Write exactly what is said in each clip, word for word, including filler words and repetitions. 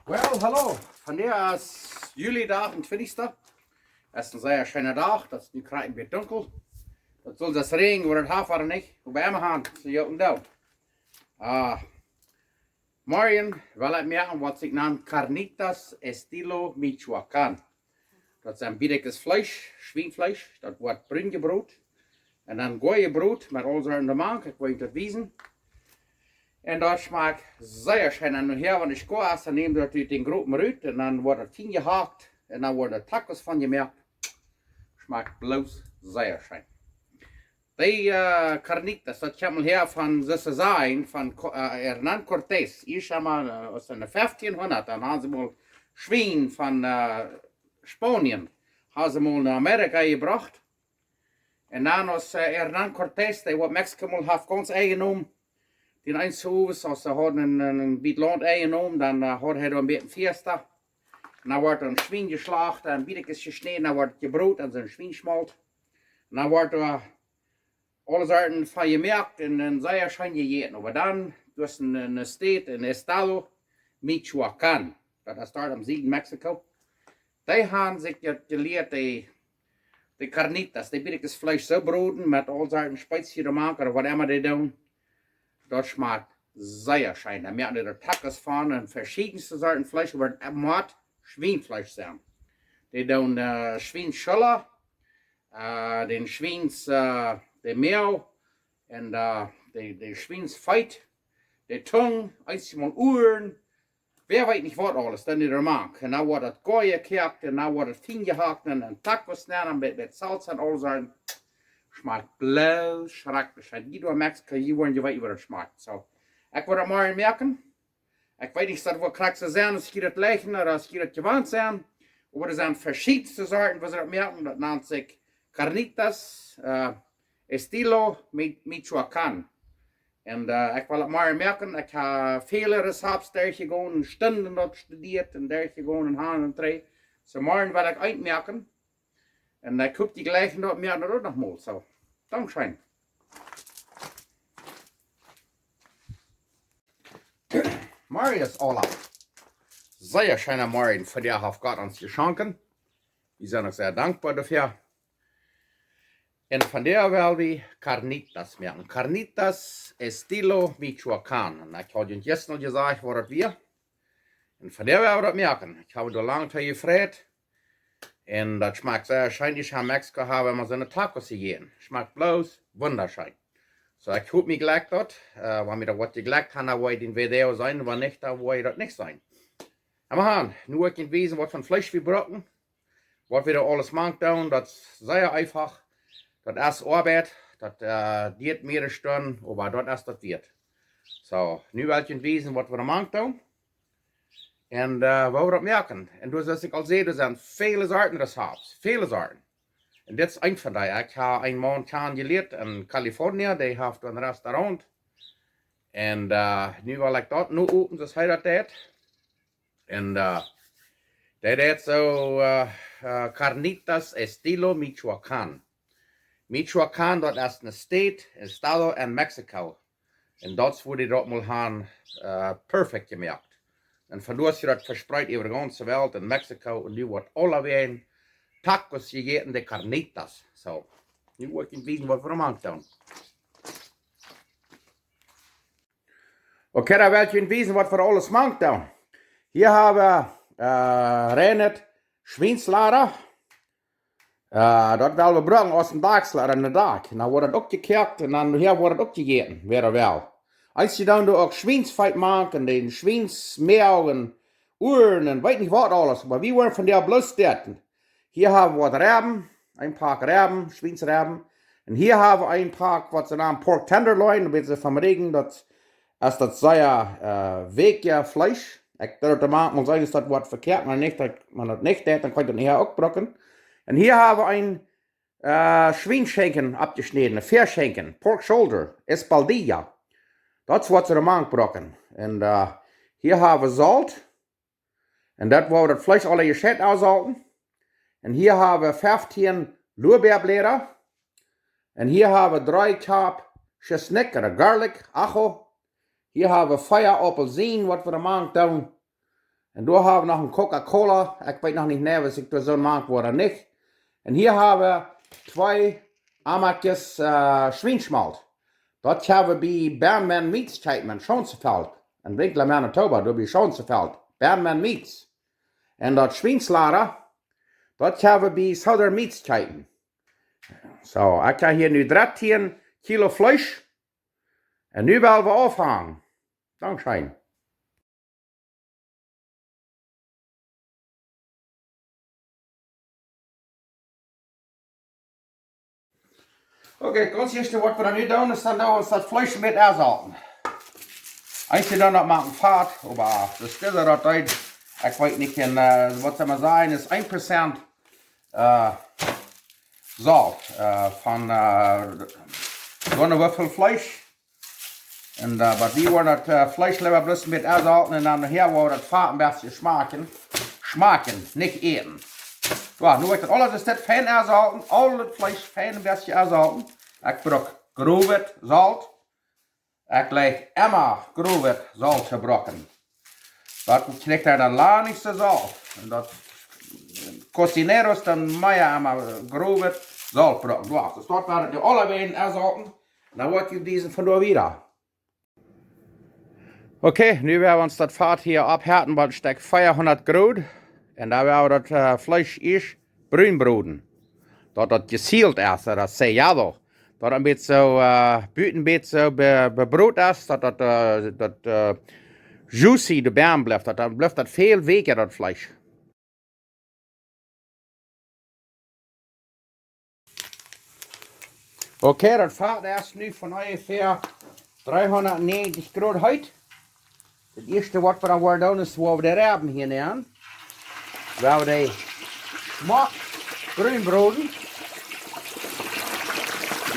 Well, hallo. Vondoag es Juli, de achtentwintichste. Daut es een sea scheena Dach. Daut es nu krakjt een bät dunkel. Daut saul daut räajnen, oba daut haft et nich. Oba emma han, see jo een Deel. Ah, morjen well ekj moaken waut see nanen carnitas estilo Michoacán. Daut sent Biedeckes Fleesch, Schwienfleesch. Daut woat brun jebrot. Un dan goa jebrot met aul Sorten doamank. Ekj woa junt daut wiesen. Un daut schmakjt sea scheen. Un nohäa, wan ekj goa es, dan näm ekj daut ut dän Gropen rut un dan woat daut fien jehakt un dan woaren Tacos von jemoakt. Schmakjt bloos sea scheen. Dee, äh, carnitas, daut kjemt mol häa von, see sajen, von Co-, äh, Hernán Cortés. Ieescht emol, äh, aus enne feftieenhundat, dan hauden see mol Schwien von, äh, Spanien, hauden see mol no Amerika jebrocht. Un dan aus, äh, Hernán Cortés, dee waut Mexiko mol haft gaunz enjenomen, dän eenen Owent, aus see hauden een, een, een bät Launt enjenomen, dan, äh, haud hee doa een bät Fiesta. Un dan woat een Schwien jeschlacht un Biedeckes jeschnäden, dan woat jebrot aun soon Schwienschmolt. Un dan woat doa aule Sorten von jemoakt un, un sea scheen jejäten. Oba dan, daut es een, een Staut, een Estado Michoacán. Daut es doa em Sieden Mexiko. Dee han sikj daut jelieet, dee, dee carnitas, dee Biedeckes Fleesch soo broden met aul Sorten Spezien doamank ooda waut emma dee doonen. Daut schmakjt sea scheen. Dee moaken doa Tacos von un veschiedenste Sorten Fleesch, oba et mott Schwienfleesch sennen. Dee doonen, äh, Schwienschulla, äh, dän Schwiens, äh, de Moag un, äh, de, de Schwiensfeet, de Tung, eenjemol Uaren, wäa weet nich waut aules, dan dee doamank. Un dan woat daut goa jekoakt un dan woat daut fien jehakt un, un Tacos nenn un met, met Salsa un aul soo. Schmakjt bloos schrakjlich. Wan jie doa Mexiko, jie woaren je weeten woo daut schmakjt. Soo, ekj woa daut morjen moaken. Ekj weet nich aus daut woat krakjt soo sennen aus jie daut jlikjen ooda aus jie daut jewant sent. Oba doa sent veschiedenste Sorten waut see daut moaken. Daut nant sikj carnitas, äh, estilo Mi-, Michoacán. Un, äh, ekj well daut morjen moaken. Ekj hab väle Rezepten derchjegonen, Stunden daut studieet un derchjegonen un han un trigj. Soo morjen well ekj eent moaken. Un ekj hop, jie jlikjen daut, moaken daut uk noch mol. Soo, dankscheen. Morjen aula. Sea scheena Morjen, vondoag haft Gott ons jeschonken. Wie sent uk sea dankboa doafäa. Un vondoag well wie carnitas moaken. Carnitas estilo Michoacán. Un ekj haud junt jistren aul jesajcht waut daut wia. Un vondoag well wie daut moaken. Ekj hab doa lang too jefreit. Un daut schmakjt sea scheen. Ekj hab en Mexiko hab wie emma soone Tacos jejäten. Schmakjt bloos wundascheen. Soo, ekj hop, mie jlekjt daut. Äh, wan mie daut waut jejlekjt haft, dan woa jie dän Video seenen. Wan nich, dan woa jie daut nich seenen. Oba han, nu woa ekj junt wiesen waut fa Fleesch wie brucken. Waut wie doa aules mank doonen, daut es sea eefach. Daut es Oabeit, daut, äh, diet mearere Stunden, oba daut es daut wieet. Soo, nu well ekj junt wiesen waut wie doa mank doonen. Un, äh, woo wie daut moaken. Un doa, soo aus ekj aul säd, doa sent väle Sorten Rezepten, väle Sorten. Un dit es eent von dee. Ekj hab eenen Maun kjanen jelieet en Kalifornien, dee haft een Restaurant. Un, äh, nu well ekj daut nu openen, soo aus hee daut deit. Un, äh, dee deit soo, äh, äh, carnitas estilo Michoacán. Michoacán, daut es een Staut, een Estado en Mexiko. Un daut es wua dee daut mol han, äh, perfekt jemoakt. Un vondoag es daut vespreet äwa de gaunze Welt, en Mexiko, un nu woat aulawäajen Tacos jejäten de carnitas. Soo, nu woa ekj junt wiesen waut wie doa mank doonen. Okay, dan well ekj junt wiesen waut wie doa aules mank doonen. Hia hab wie, äh, reinet Schwienslada. Äh, daut well wie brucken aus een Dakjslada en de Dakj. Un dan woat daut uk jekoakt un dan hia woat daut uk jejäten, wäa daut well. Eenje doonen doa uk Schwiensfeet mank un dän Schwiensmoag un Uaren un weet nich waut aules. Oba wie woaren vondoag bloos dit. Hia hab wie waut Rebben, een Poat Rebben, Schwiensrebben. Un hia hab wie een Poat waut see nanen pork tenderloin, daut weet jie von Räajen, daut es daut sea, äh, wäakje Fleesch. Ekj doo daut mau, mau seenen aus daut woat vekjeat, wan nich, daut, wan daut nich deit, dan kaun ekj daut nohäa uk brucken. Un hia hab wie een, äh, Schwienschenkjen oppjeschnäden, een Fäaschenkjen, pork shoulder, espaldilla. Daut es waut see doa mank brucken. Un, äh, hia hab wie Solt. Un daut woa wie daut Fleesch aula jescheit aunsolten. Un hia hab wie feftieen Luabäabläda. Un hia hab wie dree Kjap Tschesnikj ooda garlic, ajo. Hia hab wie vea Aupelsien, waut wie doa mank doonen. Un doa hab wie noch een Coca-Cola. Ekj weet noch nich, nä, aus ekj doa soo mank woa ooda nich. Un hia hab wie twee Emmakjes, äh, Schwienschmolt. Daut hab wie bie Bam Bam Meats kjeepen en Schaunzefelt. En Winkler, Manitoba, doa bie Schaunzefelt. Bam Bam Meats. Un daut Schwienslada, daut hab wie bie Southern Meats kjeepen. Soo, ekj hab hia nu dartieen Kilo Fleesch. Un nu well wie aunfangen. Dankscheen. Okay, gaunz ieescht waut wie dan nu doonen, es dan doo wie ons daut Fleesch met ensolten. Eejentlich dan noch mau een Fat, oba daut es dise daut deed, ekj weet nich, en, äh, waut saul wie sajen, es een Prozent, äh, Solt, äh, von, äh, soo een Wuffel Fleesch. Un, äh, oba wie woaren daut, äh, Fleesch leewa bloos met ensolten un dan nohäa woa wie daut Fat een bät schmakjen. Schmakjen, nich äten. Soo, nu woa ekj daut aules, es dit fein ensolten, aul daut Fleesch fein een bät ensolten. Ekj bruk growet Solt. Ekj jleich emma growet Solt to brucken. Daut kjricht hee dan lang nich soo Solt. Un daut cocineros dan mea emma growet Solt brucken. Soo, daut woat woaren dee aule beid ensolten. Dan woa ekj junt wiesen von doa wieda. Okay, nu woa wie ons daut Fat hia oppheeten bie een Stekj veahundat Grod. Un dan woa wie daut, äh, Fleesch ieescht brun broden. Daut daut jesealt es, ooda sellado. Daut daut een bät soo, äh, buten een bät soo be-, bebrot es, daut daut, äh, daut, äh, juicy doabie blift. Daut dan blift daut väl wäakja, daut Fleesch. Okay, daut Fat es nu von onjefäa dreehundat näajentich Grod heet. Daut ieeschte waut wie dan woaren doonen es, woa wie de Rebben hia nämen. Woa wie dee schmock brun broden.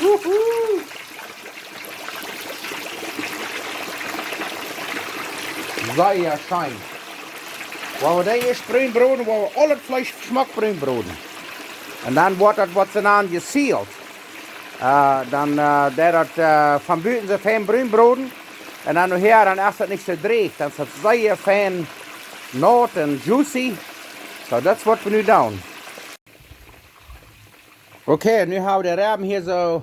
Wuhu! Sea scheen. Woa wie dee ieescht brun broden, woa wie aul daut Fleesch schmock brun broden. Un dan woat daut waut see nanen jesealt. Äh, dan, äh, deit daut, äh, von buten soo fein brun broden. Un dan nohäa, dan es daut nich soo dreech. Dan es daut sea fein naut un juicy. Soo, daut es waut wie nu doonen. Okay, nu hab wie de Rebben hia soo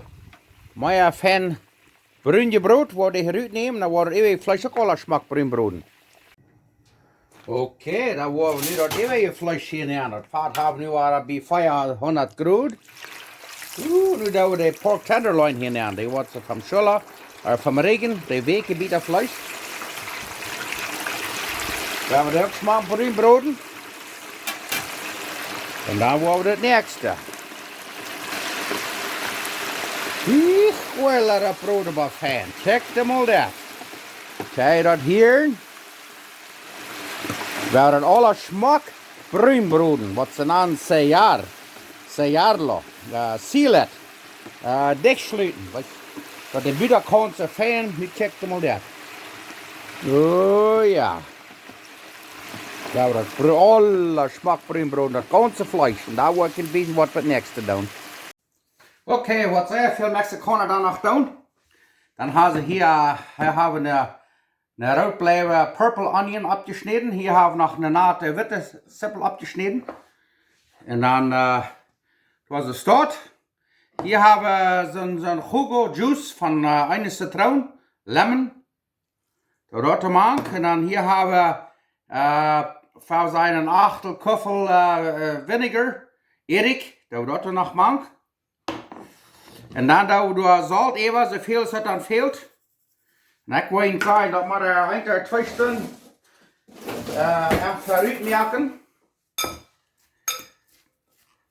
mea fein brun jebrot, woa wie dee rut nämen, dan woat daut äwaje Fleesch uk aul schmock brun broden. Okay, dan woa wie nu daut äwaje Fleesch hia nämen. Daut Fat hab wie nu aul bie veahundat Grod. Uh, nu doo wie de pork tenderloin hia nämen. Dee woat soo vom Schulla, äh, vom Rigjen, dee wäakje Bät Fleesch. Woa wie dee uk schmock brun broden. Un dan woa wie daut näakjste. Ekj well daut broden, oba fein. Check daut mol daut. Kjikj daut hia. Woa wie daut aul schmock brun broden, waut see nanen sellar, sellarlo, äh, seal it, äh, dicht schluten, weetst, daut de Butakaunt soo fein, nu check daut mol daut. Oh jo. Woa wie daut br-, aul schmock brun broden, daut gaunze Fleesch. Un dan woa ekj een bät waut met näakjste doonen. Okay, waut sea väl Mexikauna dan noch doonen. Dan hab wie hia, hia hab wie eene, eene rootbleiwe purple onion oppjeschnäden. Hia hab wie noch eene nate witte Zippel oppjeschnäden. Un dan, äh, daut es daut. Hia hab wie soon, soon jugo juice von, äh, eene Zitroon, lemon. Doo daut doa mank. Un dan hia hab wie, äh, woa wie sajen, een Achtel Kuffel, äh, äh, vinegar, Edik. Doo daut doa noch mank. Un dan doo wie doa Solt äwa, soo väl aus daut dan fält. Un ekj woa junt sajen, daut mott, äh, een, twee Stund, äh, eenfach rut moaken.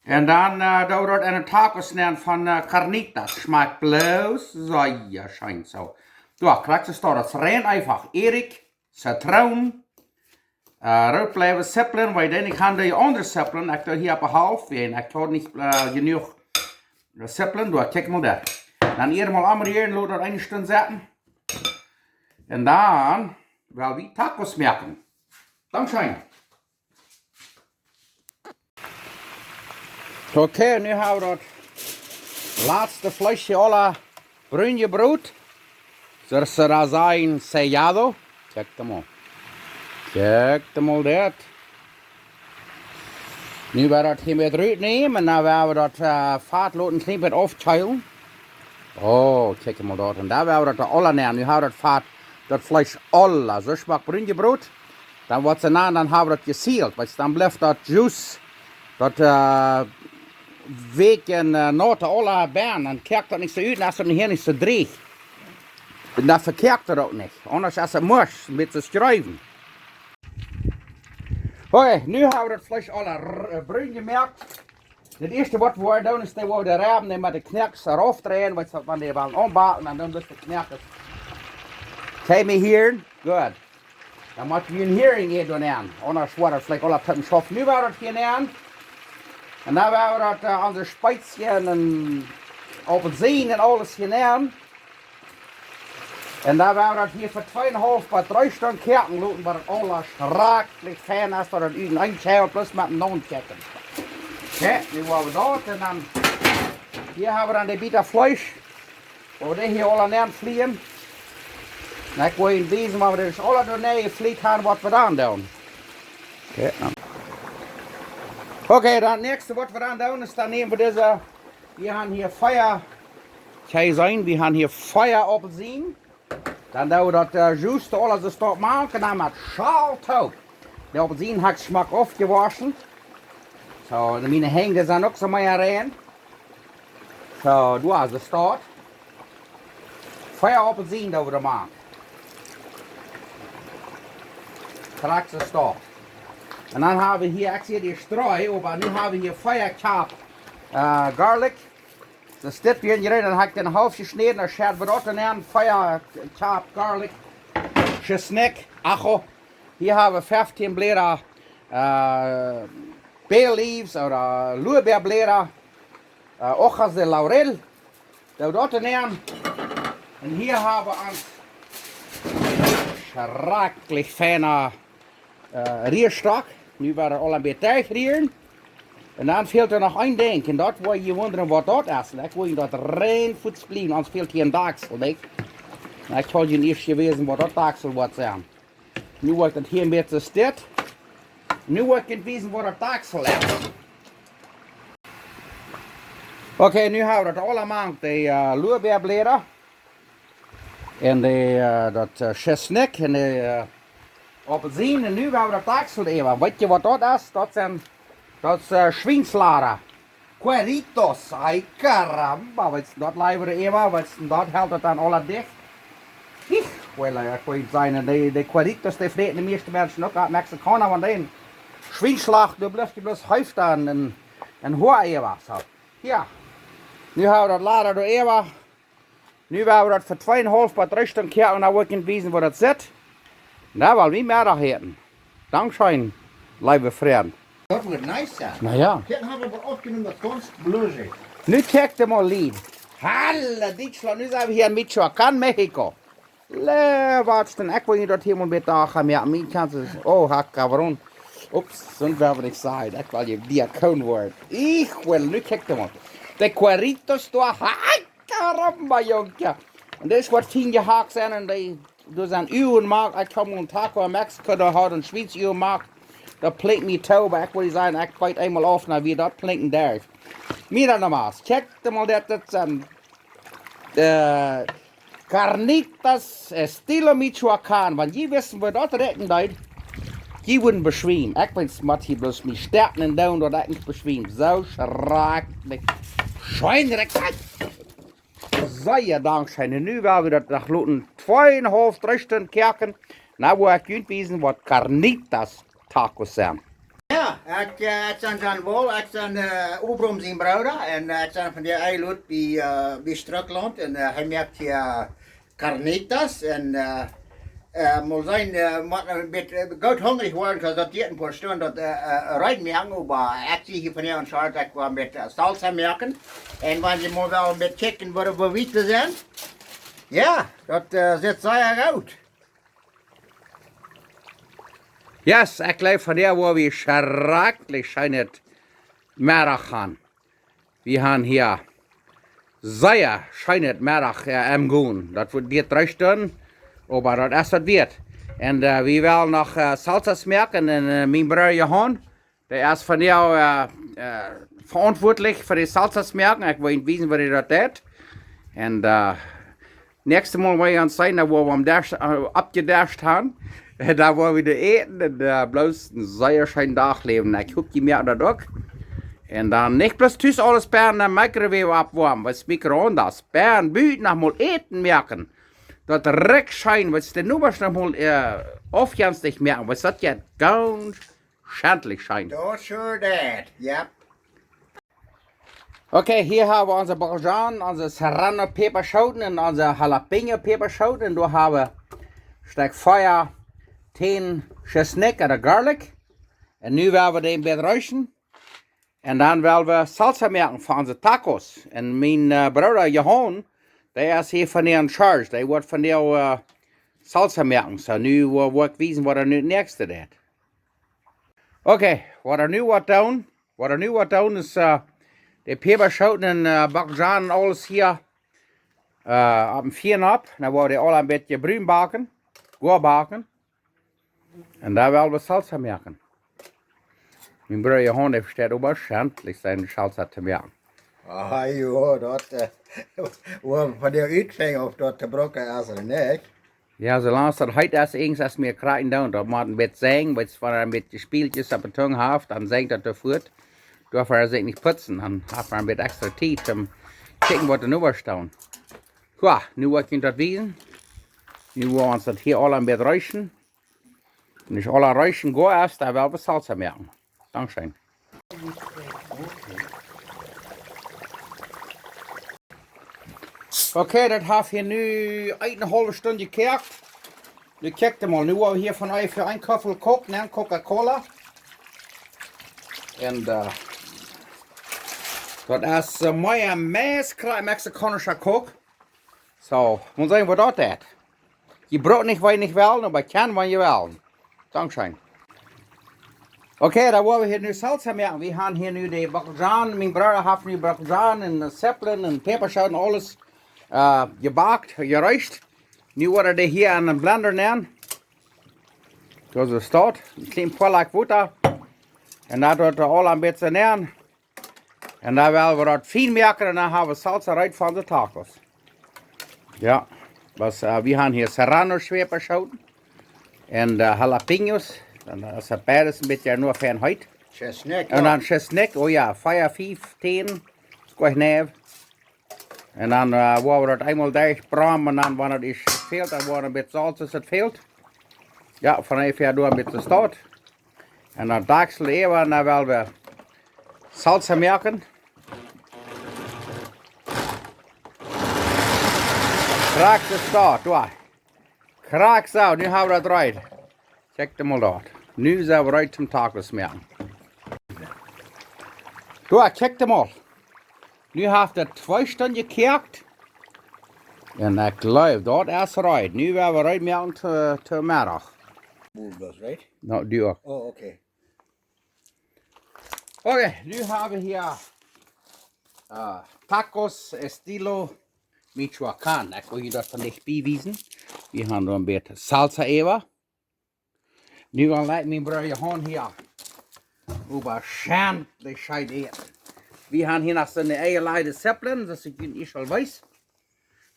Un dan, äh, doo wie daut en de Tacos nämen von, äh, carnitas. Schmakjt bloos sea scheen soo. Soo, krakjt soo, daut es rein eenfach. Edik, Zitroon, äh, rootbleiwe Zippeln, wiels dan ekj hab dee aundre Zippeln, ekj doo hia opp haulf, wiels ekj hab nich, äh, jenuach, äh, Zippeln, doo ekj mol daut. Dan hia mol aunrieren, lot daut eene Stund sitten. Un dan woa wie Tacos moaken. Dankscheen. Okay, nu hab wie daut latste Fleesch hia aul brun jebrot. Soo aus see daut sajen, sellado. Check daut mol. Kjikj mol dit. Nu woa wie daut hia met rut nämen un dan woa wie daut, äh, Fat loten kjlien bät aufkjeelen. Oh, kjikj mol daut. Un dan woa wie daut aula nämen. Nu hab wie daut Fat, daut Fleesch aula. Soo schmock brun jebrot. Dan woat et, dan, dan hab wie daut jesealt. Wiels dan blift daut Juice, daut, äh, weakje, äh, Noten aula bie. Dan kjikjt daut nich soo ut un es daut hia nich soo dreech. Un dan vekjikjt daut uk nich. Aundasch es et Musch, met soo schruwen. Okay, nu hab wie daut Fleesch aula r-, äh, brun jemoakt. Daut ieeschte waut wie woaren doonen es, dan woa wie de Rebben dan met de Knoakes rauf dreien, wiels daut, wan dee woaren aunbaken, dan doonen wie de Knoakes. Kjikj mol hia, good. Dan mott wie een Hearing hia doonen. Aundasch woat et veleicht aula toom Schaufen. Nu woa wie daut hia nämen. Un dan woa wie daut, äh, onse Spezien un Aupelsien un aules hia nämen. Un dan woa wie daut hia fa tweeunhaulf bat dree Stunden koaken loten, waut et aula schrakjlich fein es, waut et ut een Kjeel plus met een Noon kjikjen. Okay, nu woa wie daut un dan, hia hab wie dan de Bieta Fleesch. Woa wie dee hia aula nenn flieen. Un ekj woa junt wiesen, wan wie dit aula doa nenn jeflieet haben, waut wie dan doonen. Okay, dan. Okay, dan näakjste waut wie dan doonen es, dan näm wie dise, wie haben hia vea, kjenn jie seenen, wie haben hia vea Aupelsien. Dan doo wie daut, äh, Juice aula soo stoakj moaken, dan met Schal toop. De Aupelsien hab ekj schmock aufjewoschen. Soo, un miene Henj sent uk soo mea rein. Soo, du hast de Staut. Vea Aupelsien doo wie doa mank. Krakjt soo Staut. Un dan hab wie hia, ekj sie dee Streu, oba nu hab wie hia vea Kjap, äh, Garlic. Daut es dit hia en, dan hab ekj dän haulf jeschnäden, dan schäl wie daut dan aun, vea Kjap Garlic, Tschesnikj, Ajo. Hia hab wie feftieen Bläda, äh, Bay Leaves ooda Luabäabläda, äh, hojas de laurel. Doo daut dan aun. Un hia hab wie ons schrakjlich feina, äh, Riastock. Nu woa wie aul een bät derchrieren. Un dan fält doa noch een Dinkj. Un daut woa jie wundren, waut daut es. Un ekj woa junt daut rein fuaz bliewen, ons fält hia een Dakjsel, nich? Un ekj haud junt ieescht jewäsen, waut daut Dakjsel woat sennen. Nu woa ekj daut hia een bät stit. Nu woa ekj junt wiesen, waut daut Dakjsel es. Okay, nu hab wie daut aula mank, de, äh, Luabäabläda. Un de, äh, daut, äh, Tschesnikj un de, äh, Aupelsien. Un nu woa wie daut Dakjsel äwa. Weet jie, waut daut es? Daut sent, daut es, äh, Schwienslada. Cueritos, ay caramba, weetst, daut liewre Eva, weetst, daut helt daut dan aula dicht. Ekj well, ekj well sajen, de, de Cueritos, dee fräten de mieeschte Menschen uk, uk Mexikauna, wan dee Schwienslada, doa blift dee bloos Helft aun un, un Hoa äwa, soo. Jo. Nu hab wie daut Lada doa äwa. Nu woa wie daut fa tweeunhaulf bat dree Stunden koaken un dan woa ekj junt wiesen, woo daut sitt. Un dan woa wie Meddach äten. Dankscheen, leewe Frind. Daut woat nice sennen. Na jo. Kjikj, dan hab wie oba oppjenomen, daut gaunz blösich. Nu kjikj mol, Lied. Halla, Dietschlaunt, nu sent wie hia en Michoacán, Mexiko. Le, waut es dan, ekj well junt daut hia mol bie Dach haben, jo, mien Kjans es, oh, ha, cabrón. Ups, soont woa wie nich sajen, ekj well hia Diakon woaren. Ekj well, nu kjikj mol. De Cueritos doa, ha, caramba, Jung, jo. Un dit es waut fien jehakt sent un dee, doa sent Uagen jemoakt. Ekj kaum een Taco en Mexiko, doa haud een Schwiensuag jemoakt. Daut plinkjt mie too, oba ekj well sajen, ekj beit eemol auf, dan woat daut plinkjen doa. Mira nomás, kjikj mol, daut, daut sent, äh, carnitas estilo Michoacán. Wan jie wisten, woo daut rikjen deed, jie wudden beschwiemen. Ekj weet, mott hia bloos mie stäakjen un doonen, daut ekj nich beschwiem. Soo schrakjlich scheen rikjt daut. Sea dankscheen. Un nu woa wie daut noch loten tweeunhaulf, dree Stunden koaken. Nu woa ekj junt wiesen, waut Carnitas Tacos sent. Jo, ekj, äh, ekj sie John Wall, ekj sie, äh, Obrom sien Brooda. Un, äh, ekj sie von de Eilot bie, äh, bie Strucklaunt. Un, äh, hee moakt hia Carnitas. Un, äh, Äh, mol seenen, äh, mott een bät, äh, goot hungrich woaren, kaus daut diat een poa Stunden daut, äh, äh, reed moaken, oba ekj sie hia von hia aun Schart, ekj woa een bät, äh, Salsa moaken. Un wan jie mol wellen een bät kjikjen, woo, woo wiet wie sent. Jo, daut, äh, sitt sea goot. Yes, ekj jleew, von hia woa wie schrakjlich scheenet Meddach han. Wie han hia sea scheenet Meddach, äh, em Gonen. Daut woat diat dree Stunden, oba daut es daut wieet. Un äh, wie wellen noch äh, Salsas moaken un äh, mien Brooda Johan, dee es vondoag äh, äh, veauntwuatlich fa de Salsas moaken. Ekj well junt wiesen, woo hee daut deit. Un äh, näakjstet Mol woa wie ons seenen, dan woa wie am Desch äh, oppjedescht haben. Dan woa wie doa äten un äh, bloos een sea scheenen Dach läwen. Ekj hop, jie moaken daut uk. Un dan nich bloos tus aules bie de Mikrowave oppwoamen, waut Mikroondas, bie buten noch mol Äten moaken. Daut rikjt scheen, waut de Nobasch noch mol äh, aufjenstich moaken, waut daut jeit gaunz schentlich scheen. Daut sure deit, yep. Okay, hia haben wie onse Bockelzwiebeln, onse Serrano Päpaschooten un onse Jalapeño Päpaschooten. Un doa haben wie Stekj Fia, Tän, Schisnikj ooda Garlic. Un nu woa wie dän bät reesten. Un dan well wie Salsa moaken fa onse Tacos. Un mien äh, Brooda Johan, dee es hia vondoag in charge. Dee woat vondoag äh, Salsa moaken. Soo, nu woa, woa ekj wiesen, waut hee nu daut näakjste deit. Okay, waut wie nu woaren doonen, waut wie nu woaren doonen es äh, de Päpaschooten un äh, Bockelzwiebeln un aules hia äh, opp dän Fia opp. Dan woa wie dee aula een bät brun backen, goa backen. Un dan well wie Salsa moaken. Mien Brooda Johan, dee vesteit oba schentlich seene Salsa to moaken. Ah jo, daut äh, woa wie von die utfinjen, auf daut to brucken es ooda nich. Jo, soo lang aus daut heet es, irjent es mea krakjt doonen. Daut mott een bät senjen, wiels wan hee een bät Spielkjes opp de Tung haft, dan senjt daut doa fuat. Doa woat hee sikj nich putzen, dan haft hee een bät extra Tiet toom kjikjen, waut doa noba steit. Goa, nu woa ekj junt daut wiesen. Nu woa wie ons daut hia aula een bät reesten. Un aus aula reesten goa es, dan well wie Salsa moaken. Dankscheen. Okay, daut haft hia nu eene haulwe Stund jekoakt. Nu kjikjt mol, nu woa wie hia von onjefäa een Koffel Coke nämen, Coca-Cola. Un äh, daut es äh, mea Maiskrakjt, mexikaunsche Coke. Soo, mott seenen, waut daut deit. Jie brucken nich, wan jie nich wellen, oba jie kjennen, wan jie wellen. Dankscheen. Okay, dan woa wie hia nu Salsa moaken. Wie haben hia nu de Bockelzwiebeln. Mien Brooda haft nu Bockelzwiebeln un äh, Zippeln un Päpaschooten un aules äh, jebackt, jereesten. Nu woa wie dee hia en een Blender nämen. Soo aus daut steit. Een kjlien poa Liter Wota. Un daut woat aula een bät nämen. Un dan well wie daut fien moaken un dan haben wie Salsa reed fa onse Tacos. Jo, waut äh, wie haben hia Serrano Päpaschooten un äh, Jalapeños. Dan es daut beides een bät nu fein heet. Schisnikj, un jo. Dan Schisnikj, oh jo, fia, fief, tän, es goa nich. Un dan äh, woa wie daut eemol derchbroden un dan, wan et es fält, dan woa wie een bät Salz, aus et fält. Jo, von onjefäa doa een bät steit. Un dan Dakjsel äwa un dan well wie Salsa moaken. Krakjt soo, doa. Krakjt soo, nu haben wie daut reed. Kjikjt mol daut. Nu sent wie reed toom Tacos moaken. Doa, kjikjt mol. Nu haft et twee Stunden jekoakt. Un ekj jleew, daut es reed. Nu woa wie reed moaken to, to Meddach. Boel, daut es reed? No, du uk. Oh, okay. Okay, nu haben wie hia äh, Tacos estilo Michoacán. Ekj well junt daut von dicht bie wiesen. Wie haben doa een bät Salsa äwa. Nu woa wie mien Brooda Johan hia oba schentlich scheen äten. Wie haben hia noch soone eajeleide Zippeln, soo aus ekj junt ieescht aul wies.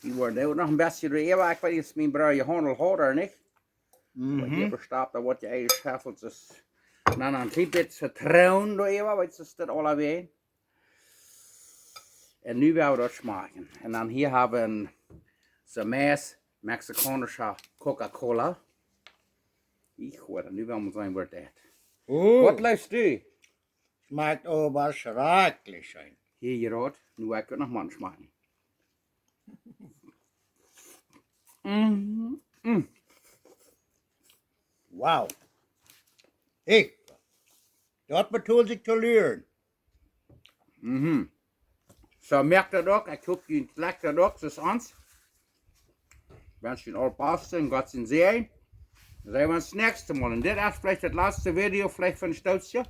Dee woaren uk noch een bät doa äwa. Ekj weet nich, aus mien Brooda Johan aul haft ooda nich. Oba hia Mhm. bestaut, dan woat je eajentlich Scheffel, dus dan een kjlien bät Zitroon doa äwa, weetst du, es daut aula wea. Un nu woa wie daut schmakjen. Un dan hia haben wie soone Mexikaunsche Coca-Cola. Ekj woa nu woll mol seenen, waut daut es. Oh. Waut jleefst du? Schmakjt oba schrakjlich scheen. Hia, hia, Rot. Nu woa ekj noch mol schmakjen. Mm, mm. Wow. Ekj, daut betolt sikj to lieren. Mhm. Soo, moakt daut uk. Ekj hop, jie moakt daut uk, soo aus ons. Wensch junt aul Baste un Gott sien Säajen. Dan seenen wie ons daut näakjste Mol. Un dit es veleicht daut latste Video, veleicht fa een Stootje.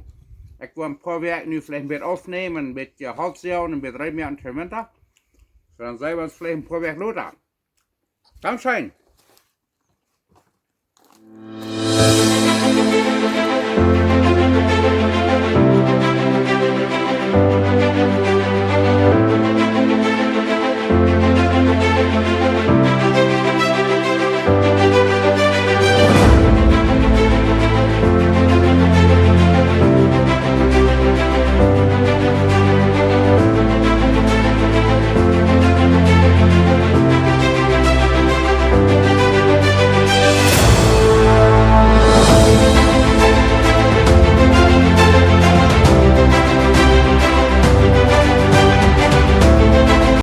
Ekj woa een poa Wäakj nu veleicht een bät oppnämen, een bät Holt säajen, een bät reed moaken fa Winta. Soo, dan seenen wie ons veleicht een poa Wäakj lota. Dankscheen.